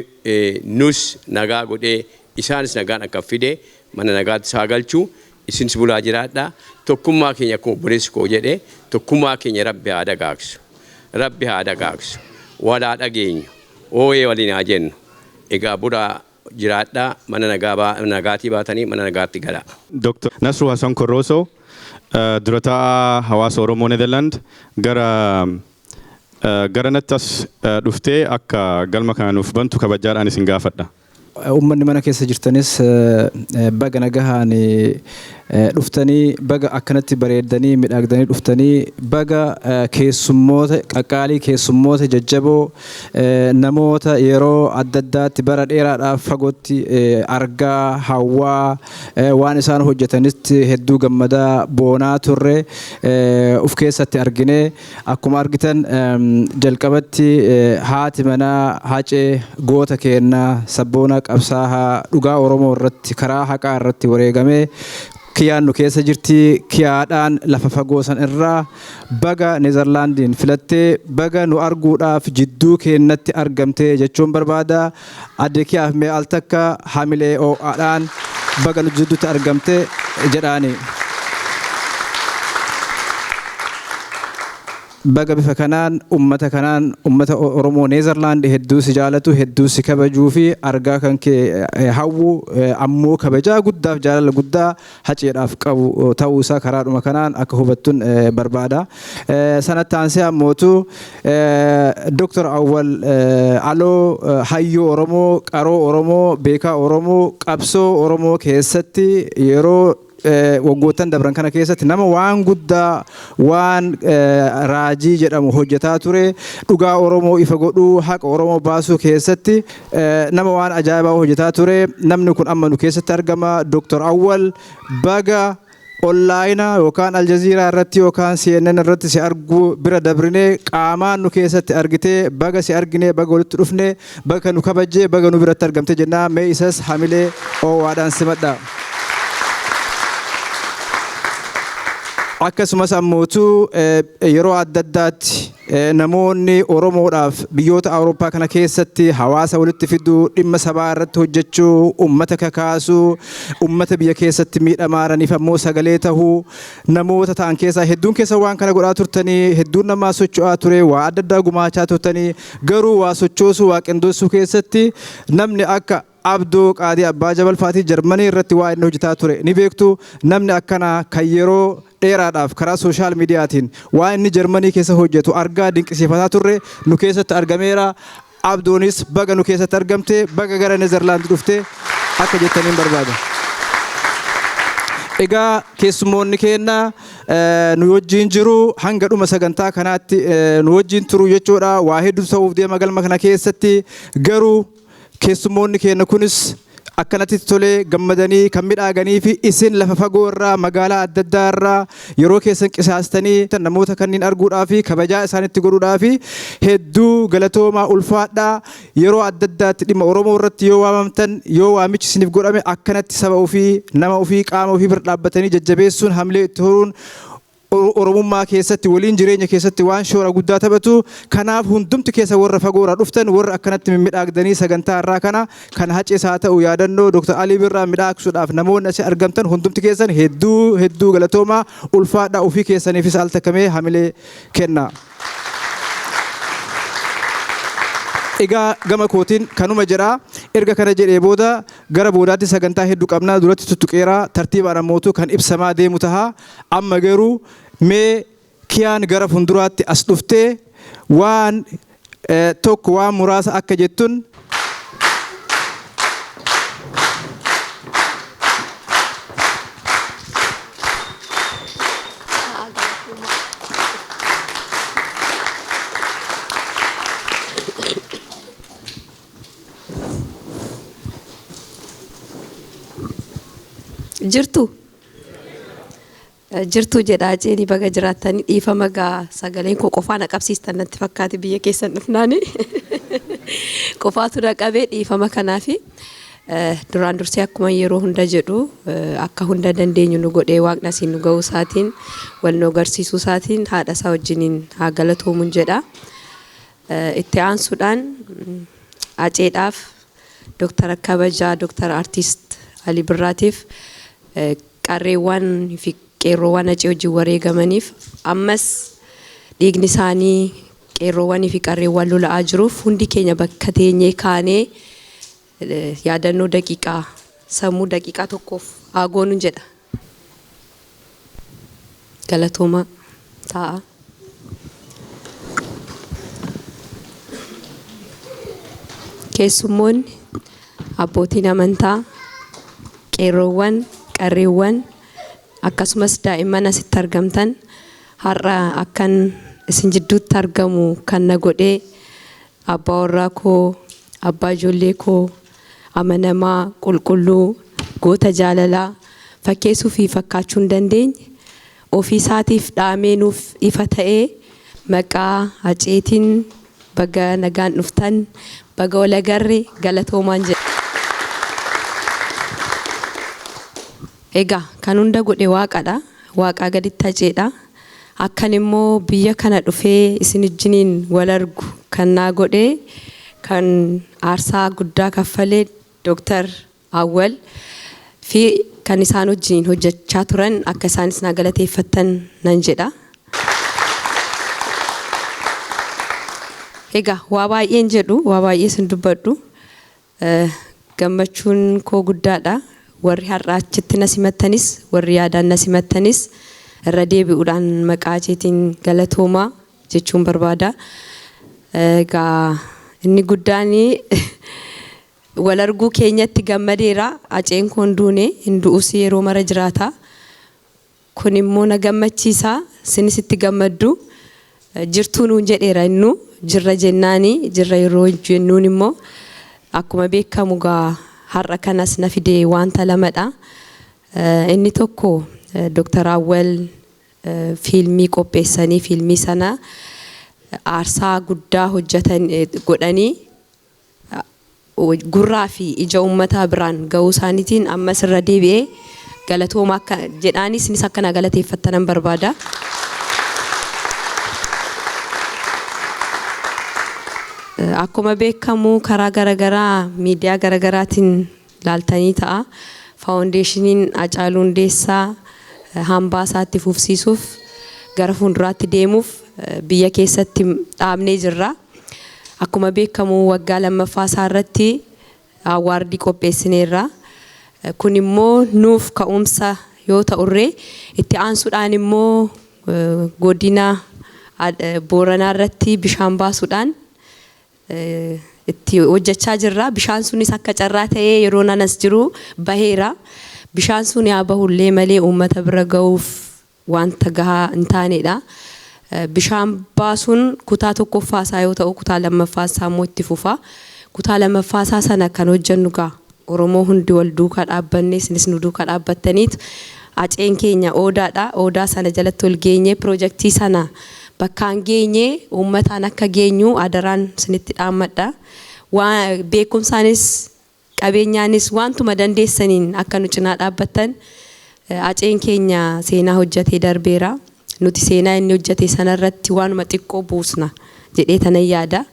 nus nagaa godhee isaanis nagaan akka fide mana nagaatti isaa galchuu isinis bulaa jiraadha. Tokkummaa keenya akkuma obboleessi koo jedhe tokkummaa keenya Rabbi haa dagaagsu. Rabbi haa dagaagsu. Walaa dhageenyu. Ooyee waliin haa jennu. Egaa bulaa jiraadhaa mana nagaatii baatanii mana nagaatti galaa. Dr. Nasru Hassan Korroso dura taa'aa hawaasa Oromoo Nederland gara natti as dhuftee akka galma kana nuuf bantu kabajaadhaan isin gaafadha. Uummanni mana keessa jirtanis baga nagahaan dhuftanii baga akkanatti bareeddanii midhaagdanii dhuftanii baga keessummoota qaqqaalii keessummoota jajjaboo namoota yeroo adda addaatti bara dheeraadhaaf fagootti argaa hawwaa waan isaan hojjetanitti hedduu gammadaa boonaa turre uf keessatti argine akkuma argitan jalqabatti haati manaa Hacee goota keenna sabboona qabsaahaa dhugaa Oromoo irratti karaa haqaa irratti wareegamee Kiyyaan nu keessa jirti. Kiyyaadhaan lafa fagoo san irraa baga Neezerlaandiin filattee baga nu arguudhaaf jidduu keennatti argamtee jechuun barbaada. Adde Kiyyaaf mee al takka hamilee oo'aadhaan baga nu jidduutti argamte jedhaani. Baga bifa kanaan ummata kanaan, ummata Oromoo Neezerlaand hedduu si jaalatu, hedduu si kabajuu fi argaa kan kee hawwu, ammoo kabajaa guddaaf jaalala guddaa Haceedhaaf qabu ta'uu isaa karaadhuma kanaan akka hubattuun barbaada. Sanatti aansee ammootu Dr. Awwal Aloo, hayyuu Oromoo, qaroo Oromoo, beekaa Oromoo, qabsoo Oromoo keessatti yeroo waggoottan dabran kana keessatti nama waan guddaa, waan raajii jedhamu hojjetaa ture, dhugaa Oromoo ifa godhuu, haqa Oromoo baasuu keessatti nama waan ajaa'ibaa hojjetaa ture. Namni kun amma nu keessatti argama. Dr. Awwal, baga online yookaan Aljaziiraa irratti yookaan CNN irratti si arguu bira dabrinee qaamaan nu keessatti argitee, baga si argine, baga walitti dhufne, baga nu kabajjee, baga nu biratti argamte jennaa. Mee isas hamilee owaadhaan simadha. Akkasumas ammootu yeroo adda addaatti namoonni Oromoodhaaf biyyoota Awurooppaa kana keessatti hawaasa walitti fiduu, dhimma sabaa irratti hojjechuu, ummata kakaasuu, ummata biyya keessatti miidhamaaraniif ammoo sagalee tahuu namoota ta'an keessaa hedduun keessa waan kana godhaa turtanii, hedduun namaa socho'aa ture, waa adda addaa gumaachaa turtanii. Garuu waa sochoosuu, waa qindeessuu keessatti namni akka Abdoo Qaadii Abbaa Jabal Faatii Jarmanii irratti waa inni hojjetaa ture ni beektu. Namni akkanaa kan yeroo dheeraadhaaf karaa social mediaatiin waa inni Jarmanii keessa hojjetu argaa dinqisiifataa turre nu keessatti argameera. Abdoonis baga nu keessatti argamte, baga gara Nezerlaand dhufte akka jettaniin barbaada. Egaa keessummoonni keenya nu wajjin jiru, hanga dhuma sagantaa kanaatti nu wajjin turu jechuudha. Waa hedduu ta'uuf deema galma kana keessatti. Garuu keessummoonni keenya kunis akkanatti tolee gammadanii kan midhaaganii fi isin lafa fagoo irraa, magaalaa adda addaa irraa yeroo keessan qisaastanii namoota kanneen arguudhaa fi kabajaa isaanitti godhuudhaa fi hedduu galatoomaa, ulfaadhaa. Yeroo adda addaatti dhimma Oromoo irratti yoo waamamtan, yoo waamichi isiniif godhame, akkanatti saba ofii, nama ofii, qaama ofii bira dhaabbatanii jajjabeessuun, hamilee itti horuun Oromummaa keessatti, waliin jireenya keessatti waan shoora guddaa taphatu. Kanaaf hundumti keessa warra fagoorraa dhuftan, warra akkanatti mimmiidhaagdanii sagantaa irraa kana kan Hacees haa ta'u yaadannoo Dr. Alii Birraa midhaagsuudhaaf namoonni asii argamtan hundumti keessan hedduu hedduu galatoomaa, ulfaadhaa. Ofii keessaniifis al takkamee hamilee kenna. Egaa gama kootiin kanuma jedha. Erga kana jedhee booda gara boodaatti sagantaa hedduu qabnaa, duratti tuttuqeeraa, tartiibaan ammootu kan ibsamaa deemu taha. Amma garuu mee Kiyaan gara fuulduraatti as dhuftee waan tokko, waan muraasa akka jettun. Jirtu jirtu jedha ceeni. Baga jiraattanii. Dhiifama gaa, sagaleen koo qofaa na qabsiistan natti fakkaate. Biyya keessan dhufnaani qofaatu na qabee, dhiifama. Kanaafi duraan dursee akkuma yeroo hunda jedhu, akka hunda dandeenyu nu godhee Waaqni asiin nu ga'uu isaatiin, wal nu agarsiisuu isaatiin haadha isaa wajjiniin haa galatoomuun jedha. Itti aansuudhaan Aceedhaaf, Dooktara kabajaa Dooktar Artiist Alii Birraatiif, qarreewwan fi qeerroowwan Acee wajjin wareegamaniif, ammas dhiigni isaanii qeerroowwanii fi qarreewwan lola'aa jiruuf, hundi keenya bakka teenyee kaanee yaadannoo daqiiqaa sammuu daqiiqaa tokkoof haa goonuun jedha. Galatoomaa, taa'a. Keessummoonni, abbootiin amantaa, qeerroowwan, qarreewwan, akkasumas daa'imman asitti argamtan, har'a akkan isin jidduutti argamu kan na godhee abbaa warraa koo, abbaa ijoollee koo, amanamaa, qulqulluu, goota jaalalaa fakkeessuu fi fakkaachuu hin dandeenye, ofii isaatiif dhaamee nuuf ifa ta'ee, maqaa Haceetiin baga nagaan dhuftan, baga wal agarre, galatoomaan jedha. Egaa kan hunda godhe Waaqadha. Waaqaa gaditti Haceedha. Akkan immoo biyya kana dhufee isin wajjiniin wal argu kan naa godhe, kan aarsaa guddaa kaffalee Dooktar Awwal fi kan isaan wajjiniin hojjechaa turan akka isaanis naa galateeffattan nan jedha. Egaa waa baay'een jedhu, waa baay'ee sin dubbadhu. Gammachuun koo guddaadha. Warri har'a achitti na simattanis, warri yaadaan na simattanis, irra deebi'uudhaan maqaa keetiin galatoomaa jechuun barbaada. Egaa inni guddaan wal arguu keenyatti gammadeera. Aceen koo hin duune, hin du'us, yeroo mara jiraata. Kun immoo na gammachiisa. Isinis itti gammaddu. Jirtuu nuun jedheera, innu jirra jennaani, jirra yeroo jennuun immoo akkuma beekamu gaa har'a kanas na fide wanta lamadha. Inni tokko Dr. Awwal fiilmii qopheessanii, fiilmii sana aarsaa guddaa hojjetan godhanii gurraa fi ija uummataa biraan ga'uu isaaniitiin ammas irra deebi'ee galatooma akka jedhaanis, isinis akkana galateeffattanan barbaada. Akkuma beekamu karaa garaagaraa, miidiyaa garaagaraatiin laaltanii ta'a. Faawundeeshiniin Hacaaluu Hundeessaa hambaa isaatti fufsiisuuf, gara fuulduraatti deemuuf biyya keessatti dhaabnee jirra. Akkuma beekamu waggaa lammaffaa isaa irratti award qopheessineerra. Kun immoo nuuf ka'umsa yoo ta'urree, itti aansuudhaan immoo godina Booranaa irratti bishaan baasuudhaan itti hojjechaa jirra. Bishaan sunis akka carraa ta'ee yeroo nanas jiru baheera. Bishaan sun yaa bahullee malee uummata bira gahuuf wanta gahaa hin taanedha. Bishaan baasuun kutaa tokkoffaa isaa yoo ta'u, kutaa lammaffaa isaa immoo itti fufa. Kutaa lammaffaa isaa sana kan hojjennu gaa Oromoo hundi wal duukaa dhaabbanne, isinis nu duukaa dhaabbattaniit, aceen keenya oodaadha. Oodaa sana jalatti ol geenye, piroojeektii sana bakkaan geenye, uummataan akka geenyu adaraan isinitti dhaammadha. Waa beekumsaanis qabeenyaanis wantuma dandeessaniin akka nu cinaa dhaabbattan. Aceen keenya seenaa hojjetee darbeera. Nuti seenaa inni hojjete sanarratti waanuma xiqqoo buusna jedhee tanan yaada.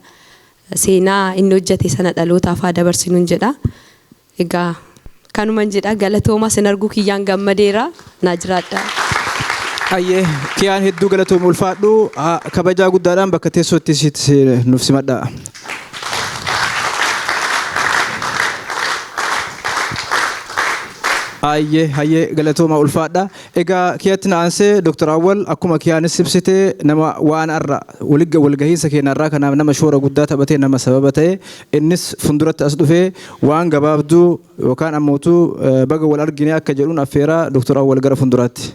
Seenaa inni hojjete sana dhalootaaf haa dabarsinuun jedha. Egaa kanuman jedha, galatooma, sin arguu kiyyaan gammadeera, naa jiraadha. Ayyee, Kiyaan, hedduu galatoom, ulfaadhu. Kabajaa guddaadhaan bakka teessootti sitti nuuf simadha. Ayyee, hayyee, galatooma, ulfaadha. Egaa kiyatti na aansee Dr. Awwal, akkuma kiyaanis ibsite, nama waan har'a walgahiinsa keenya irraa kanaaf nama shoora guddaa taphatee, nama sababa ta'e, innis fuulduratti as dhufee waan gabaabduu yookaan ammootu baga wal argine akka jedhuun affeeraa. Dr. Awwal, gara fuulduraatti.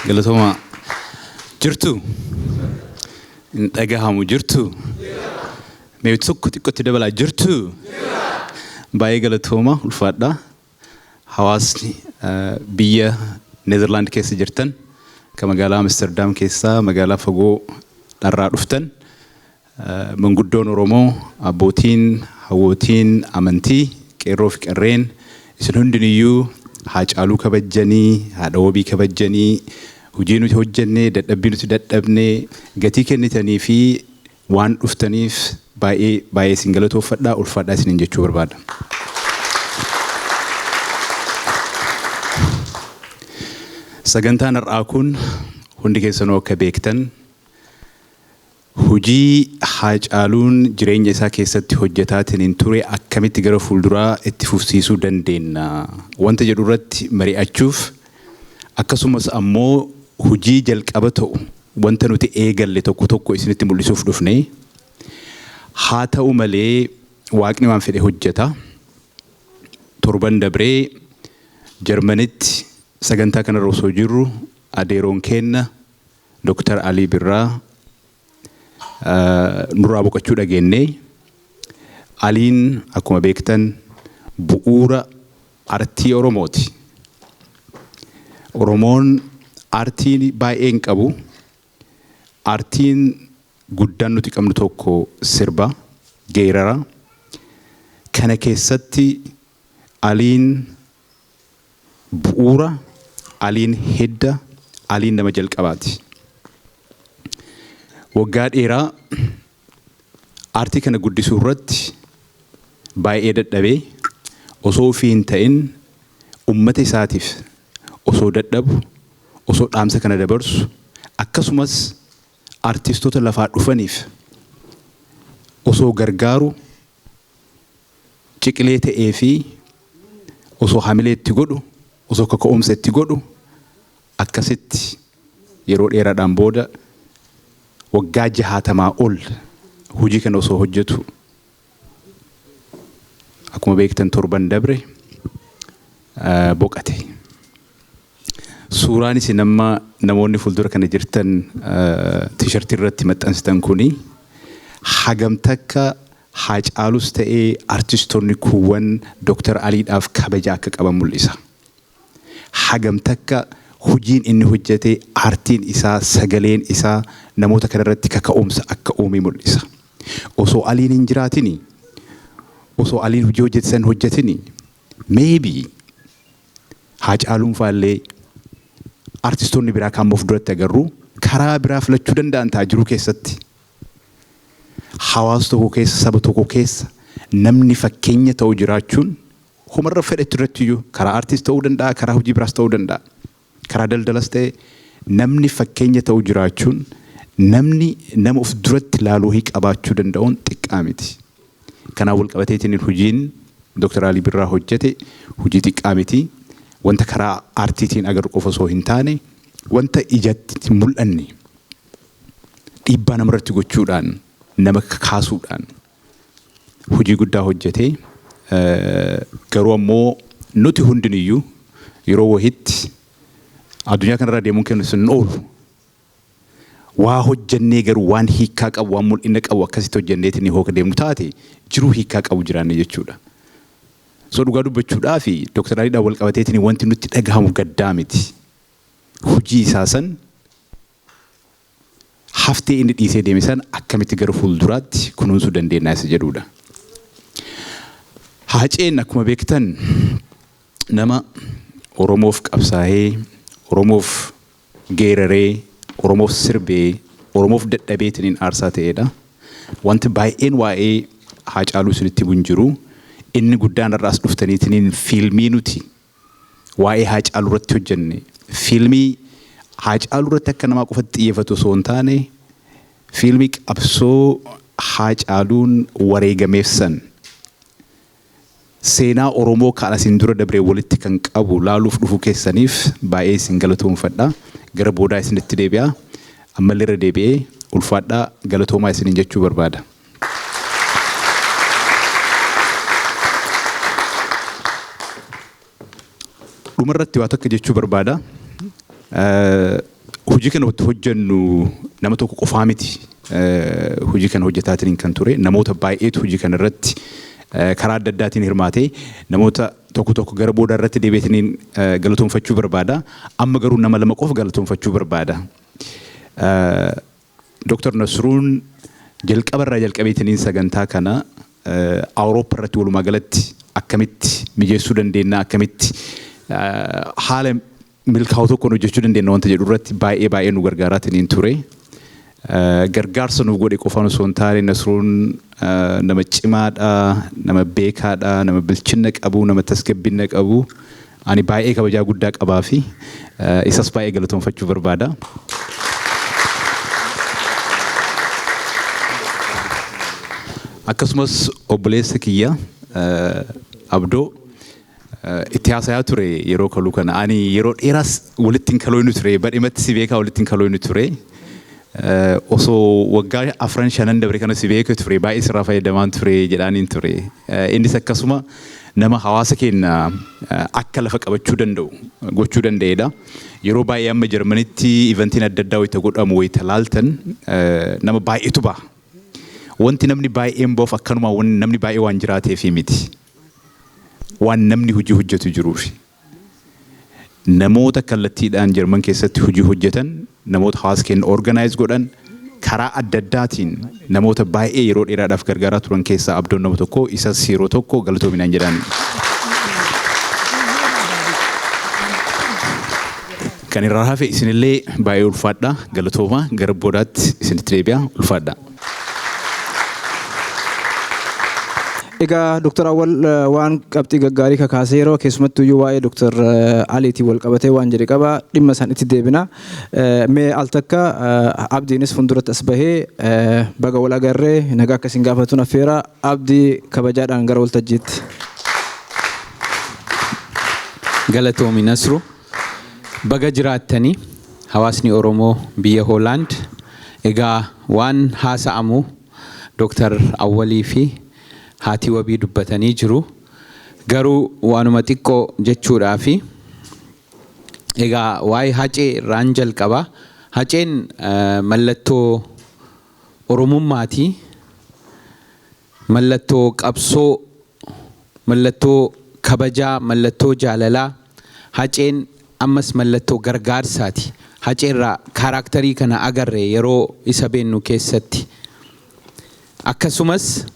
Galatooma. Jirtu? Hin dhagahamu, jirtu? Mee tokko xiqqootti dabalaa, jirtu? Baay'ee galatooma, ulfaadha. Hawaasni biyya Neezerlaand keessa jirtan, kan magaalaa Amsterdam keessaa, magaalaa fagoo dharraa dhuftan, manguddoon Oromoo, abbootiin, hawwootiin amantii, qeerroo fi qarreen, isin hundiniyyuu Haacaaluu kabajjanii, haadha wabii kabajjanii, hojii nuti hojjennee, dadhabbii nuti dadhabnee gatii kennitanii fi waan dhuftaniif baay'ee baay'ee isin galatoofadhaa, ulfaadhaa isiniin jechuu barbaada. Sagantaan har'aa kun hundi keessanuu akka beektan hojii Haacaaluun jireenya isaa keessatti hojjetaatiin hin ture akkamitti gara fuulduraa itti fufsiisuu dandeenya wanta jedhu irratti mari'achuuf, akkasumas ammoo hojii jalqaba ta'u wanta nuti eegalle tokko tokko isinitti mul'isuuf dhufne. Haa ta'u malee Waaqni waan fedhe hojjeta. Torban dabree Jarmanitti sagantaa kanarra osoo jirru adeeroon keenna Dr. Alii Birraa nurraa boqochuu dhageenne. Aliin akkuma beektan bu'uura artii Oromooti. Oromoon artii baay'ee hin qabu. Artiin guddaan nuti qabnu tokko sirba, geerara. Kana keessatti Aliin bu'uura, Aliin hidda, Aliin nama jalqabaati. Waggaa dheeraa aartii kana guddisuu irratti baay'ee dadhabee, osoo ofii hin ta'in ummata isaatiif, Osoo dadhabu, osoo dhaamsa kana dabarsu, akkasumas artistoota lafaa dhufaniif osoo gargaaru ciqilee ta'ee fi osoo hamilee itti godhu, osoo kaka'umsa itti godhu, akkasitti yeroo dheeraadhaan booda waggaa 60 ol hojii kana osoo hojjetu, akkuma beektan torban dabre boqate. Suuraan isin amma namoonni fuuldura kana jirtan T-shirtii irratti maxxansitan kuni hagam takka Haacaalus ta'ee artistoonni kuuwwan Dr. Aliidhaaf kabaja akka qaban mul'isa. Hagam takka hojiin inni hojjete, aartiin isaa, sagaleen isaa namoota kanarratti kaka'umsa akka uume mul'isa. Osoo Aliin hin jiraatini, osoo Aliin hojii hojjete san hojjetini, maybe Haacaaluun faallee artistoonni biraa kan of duratti agarru karaa biraa filachuu danda'an ta'a jiru keessatti. Hawaasa tokko keessa, saba tokko keessa namni fakkeenya ta'u jiraachuun humarra fedhetti irratti iyyuu karaa aartiis ta'uu danda'a, karaa hojii biraas ta'uu danda'a. Karaa daldalas ta'e namni fakkeenya ta'u jiraachuun, namni nama of duratti ilaaluu qabaachuu danda'uun xiqqaa miti. Kanaaf wal qabateetiin hojiin Dr. Alii Birraa hojjete hojii xiqqaa miti. Wanta karaa aartiitiin agarru qofa osoo hin taane, wanta ijatti mul'anne dhiibbaa namarratti gochuudhaan, nama kaasuudhaan hojii guddaa hojjete. Garuu ammoo nuti hundiniyyuu yeroo wahitti addunyaa kanarraa deemuun keenya sun oolu. Waa hojjennee garuu waan hiikkaa qabu, waan mul'ina qabu akkasitti hojjenneetiin hooka deemnu taate jiruu hiikkaa qabu jiraanne jechuudha. So dhugaa dubbachuudhaa fi Dr. Aliidhaan wal qabateetiin wanti nutti dhagahamu gaddaa miti. Hojii isaa san, haftee inni dhiisee deeme san akkamitti gara fuulduraatti kunuunsuu dandeenya isa jedhudha. Haaceen akkuma beektan nama Oromoof qabsaa'ee, Oromoof geeraree, Oromoof sirbee, Oromoof dadhabeetiin aarsaa ta'edha. Wanti baay'een waa'ee Haacaaluu isinitti himu hin jiru. Inni guddaan har'aas dhuftaniitiin fiilmii nuti waa'ee Haacaaluu irratti hojjenne, fiilmii Haacaaluu irratti akka namaa qofatti xiyyeeffatu osoo hin taane, fiilmii qabsoo Haacaaluun wareegameef san seenaa Oromoo kan asiin dura dabree walitti kan qabu laaluuf dhufuu keessaniif baay'ee isin galatoomfadha. Gara boodaa isinitti deebi'a. Ammallee irra deebi'ee ulfaadhaa, galatoomaa isiniin jechuu barbaada. Dhumarratti waa takka jechuu barbaada. Hojii kana hojjennu nama tokko qofaa miti. Hojii kana hojjetaatiin kan ture namoota baay'eetu hojii kana irratti karaa adda addaatiin hirmaatee, namoota tokko tokko gara booda irratti deebi'eetiin galatoomfachuu barbaada. Amma garuu nama lama qofa galatoomfachuu barbaada. Dr. Nasruun jalqaba irraa jalqabeetiin sagantaa kana Awurooppaa irratti walumaa galatti akkamitti mijeessuu dandeenya, akkamitti haala milkaa'u tokkoon hojjechuu dandeenya wanta jedhu irratti baay'ee baay'ee nu gargaaraatiin ture. Gargaarsa nuuf godhe qofaan osoo hin taane, Nasruun nama cimaadha, nama beekaadha, nama bilchinna qabu, nama tasgabbinna qabu. Ani baay'ee kabajaa guddaa qabaa fi isas baay'ee galatoomfachuu barbaada. Akkasumas obboleessa kiyya Abdoo itti haasayaa ture yeroo kaluu kana. Ani yeroo dheeraas walitti hin kalooynu ture. Badhimatti si beekaa walitti hin kalooynu ture. Osoo waggaa afran shanan dabre kana si beeka ture, baay'ee sirraa fayyadamaan ture jedhaaniin ture. Innis akkasuma nama hawaasa keenya akka lafa qabachuu danda'u gochuu danda'edha. Yeroo baay'ee amma Jarmanitti eventiin adda addaa wayita godhamu wayita laaltan nama baay'eetu ba'a. Wanti namni baay'een ba'uuf akkanuma namni baay'ee waan jiraateefi miti. Waan namni hojii hojjetu jiruufi. Namoota kallattiidhaan Jarman keessatti hojii hojjetan, namoota hawaasa keenya organize godhan, karaa adda addaatiin namoota baay'ee yeroo dheeraadhaaf gargaaraa turan keessaa Abdoon nama tokko. Isas yeroo tokko galatoominaan jedhaan. Kan irraa hafe isinillee baay'ee ulfaadha, galatooma. Gara boodaatti isinitti deebi'a, ulfaadha. Egaa Dr. Awwal waan qabxii gaggaarii kakaasee yeroo keessumattuu iyyuu waa'ee Dr. Aliitiin wal qabatee waan jedhe qaba, dhimma isaan itti deebina. Mee al takka Abdiinis fuulduratti as bahee baga wal agarree nagaa akkasiin gaafatuun affeera. Abdii, kabajaadhaan gara waltajjiitti. Galatoomi, Nasru. Baga jiraattanii, hawaasni Oromoo biyya Hoolaand. Egaa waan haasa'amu Dr. Awwalii fi haati wabii dubbatanii jiru. Garuu waanuma xiqqoo jechuudhaa fi egaa waa'ee Hacee irraan jalqaba. Haceen mallattoo Oromummaati. Mallattoo qabsoo, mallattoo kabajaa, mallattoo jaalalaa. Haceen ammas mallattoo gargaarsaati. Haceerraa character kana agarre yeroo isa beennu keessatti. Akkasumas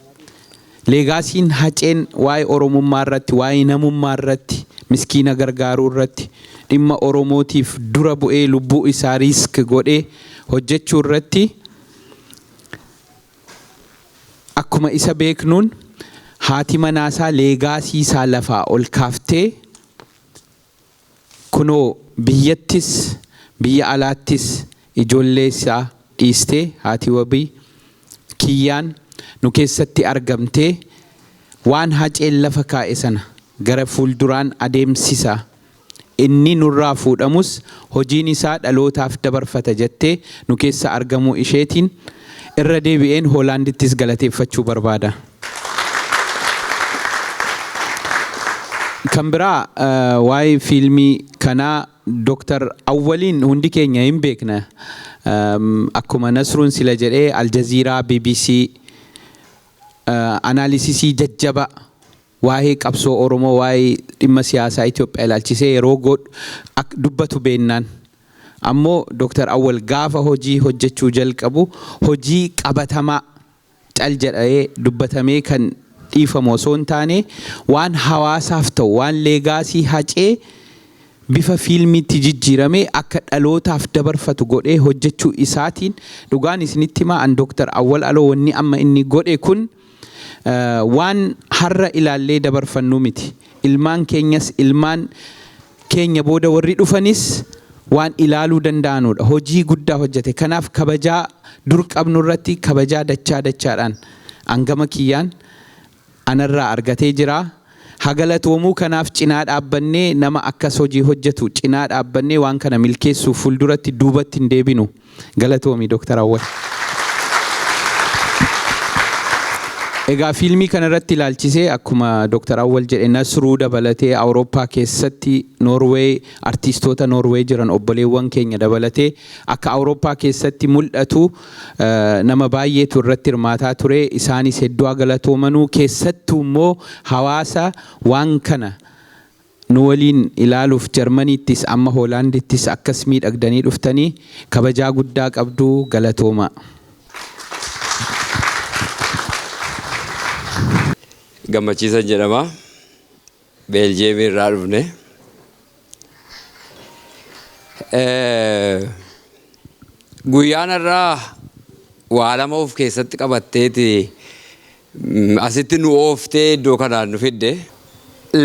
legacyn Haceen waa'ee Oromummaa irratti, waa'ee namummaa irratti, miskiina gargaaruu irratti, dhimma Oromootiif dura bu'ee lubbuu isaa risk godhee hojjechuu irratti akkuma isa beeknuun, haati manaasaa legacy isaa lafaa ol kaaftee kunoo biyyattis biyya alaattis ijoollee isaa dhiistee, haati wabii kiyyaan nu keessatti argamtee waan Haceen lafa kaa'e sana gara fuulduraan adeemsisa. Inni nurraa fuudhamus hojiin isaa dhalootaaf dabarfata jettee nu keessa argamuu isheetiin irra deebi'een Hoolaandittis galateeffachuu barbaada. Kan biraa, waa'ee fiilmii kanaa Dr. Awwaliin hundi keenya hin beekna. Akkuma Nasruun sila jedhee, Aljaziiraa, BBC analysis jajjaba waa'ee qabsoo Oromoo, waa'ee dhimma siyaasaa Itoophiyaa ilaalchisee yeroo dubbatu beennaan. Ammoo Dr. Awwal gaafa hojii hojjechuu jalqabu hojii qabatamaa cal jedhee dubbatamee kan dhiifamu osoo hin taane, waan hawaasaaf ta'u, waan legacy Hacee bifa fiilmiitti jijjiiramee akka dhalootaaf dabarfatu godhee hojjechuu isaatiin, dhugaan isinitti himaa, an Dr. Awwal Aloo wanni amma inni godhe kun waan har'a ilaallee dabarfannu miti. Ilmaan keenyas, ilmaan keenya booda warri dhufanis waan ilaaluu danda'anudha. Hojii guddaa hojjete. Kanaaf kabajaa dur qabnu irratti kabajaa dachaa dachaadhaan hangama kiyyaan anarraa argatee jira. Hagalatoomuu. Kanaaf cinaa dhaabbannee, nama akkas hojii hojjetu cinaa dhaabbannee waan kana milkeessuuf fuulduratti duubatti hin deebinu. Galatoomi, Dr. Awwal. Egaa fiilmii kana irratti ilaalchisee, akkuma Dr. Awwal jedhe, Nasruu dabalatee Awurooppaa keessatti Noorweey, artiistoota Noorweey jiran obboleewwan keenya dabalatee akka Awurooppaa keessatti mul'atu nama baay'eetu irratti hirmaataa ture. Isaanis hedduu galatoomanuu. Keessattuu immoo hawaasa waan kana nu waliin ilaaluuf Jarmaniittis amma Hoolaandittis akkas miidhagdanii dhuftanii kabajaa guddaa qabdu, galatooma. Gammachiisan jedhama. Beeljeemii irraa dhufne. Guyyaan irraa waa lama of keessatti qabatteeti asitti nu ooftee iddoo kanaan nu fidde.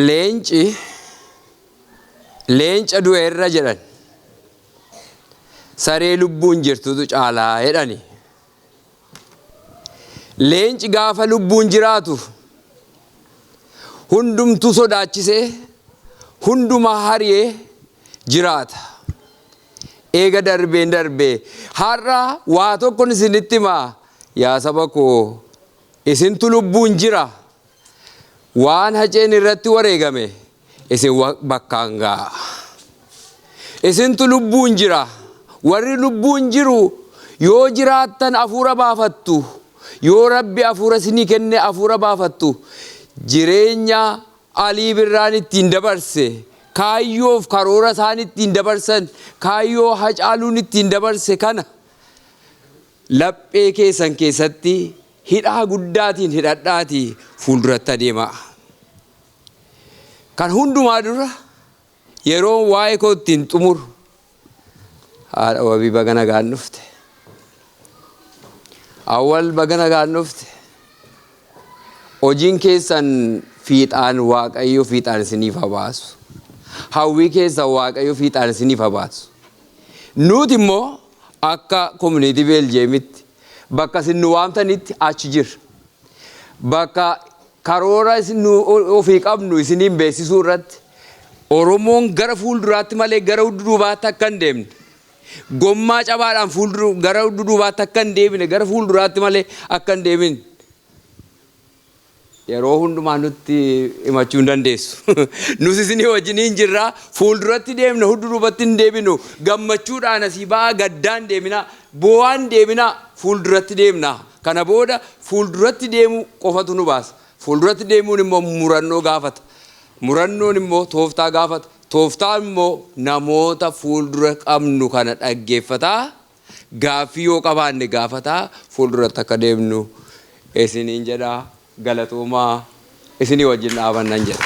Leenci leenca du'eerra jedhan, saree lubbuun jirtutu caalaa jedhani. Leenci gaafa lubbuun jiraatu hundumtuu sodaachisee hundumaa hariyee jiraata. Eega darbeen darbee har'a waa tokkon isinitti himaa, yaa saba koo, isintu lubbuun jira. Waan Haceen irratti wareegame isin bakkaan ga'a. Isintu lubbuun jira. Warri lubbuun jiru yoo jiraattan afuura baafattu. Yoo Rabbi afuura isinii kenne afuura baafattu. Jireenya Alii Birraan ittiin dabarse, kaayyoof karoora isaan ittiin dabarsan, kaayyoo Hacaaluun ittiin dabarse kana laphee keessan keessatti hidhaa guddaatiin hidhadhaatii fuulduratti adeemaa. Kan hundumaa dura yeroo waa'ee koo ittiin xumuru, haadha wabii, baga nagaan dhufte. Awwal, baga nagaan dhufte. Hojiin keessan fiixaan Waaqayyo fiixaan isiniif haa baasu. Hawwii keessan Waaqayyo fiixaan isiniif haa baasu. Nuti immoo akka community Beeljeemitti bakka isin nu waamtanitti achi jirra. Bakka karoora isin nu ofii qabnu isiniin beeksisuu irratti, Oromoon gara fuulduraatti malee gara duubaatti akka hin deemne, gommaa cabaadhaan fuuldura gara duubaatti akka hin deebine, gara fuulduraatti malee akka hin deemine yeroo hundumaa nutti himachuu hin dandeessu. Nus isinii wajjiniin jirra. Fuulduratti deemna, duubatti hin deebinu. Gammachuudhaan asii ba'aa, gaddaan deemina, boo'aan deemina, fuulduratti deemna. Kana booda fuulduratti deemuu qofatu nu baasa. Fuulduratti deemuun immoo murannoo gaafata. Murannoon immoo tooftaa gaafata. Tooftaan immoo namoota fuuldura qabnu kana dhaggeeffataa, gaaffii yoo qabaanne gaafataa fuulduratti akka deemnu isiniin jedha. Galatoomaa, isinii wajjin dhaabannan jedha.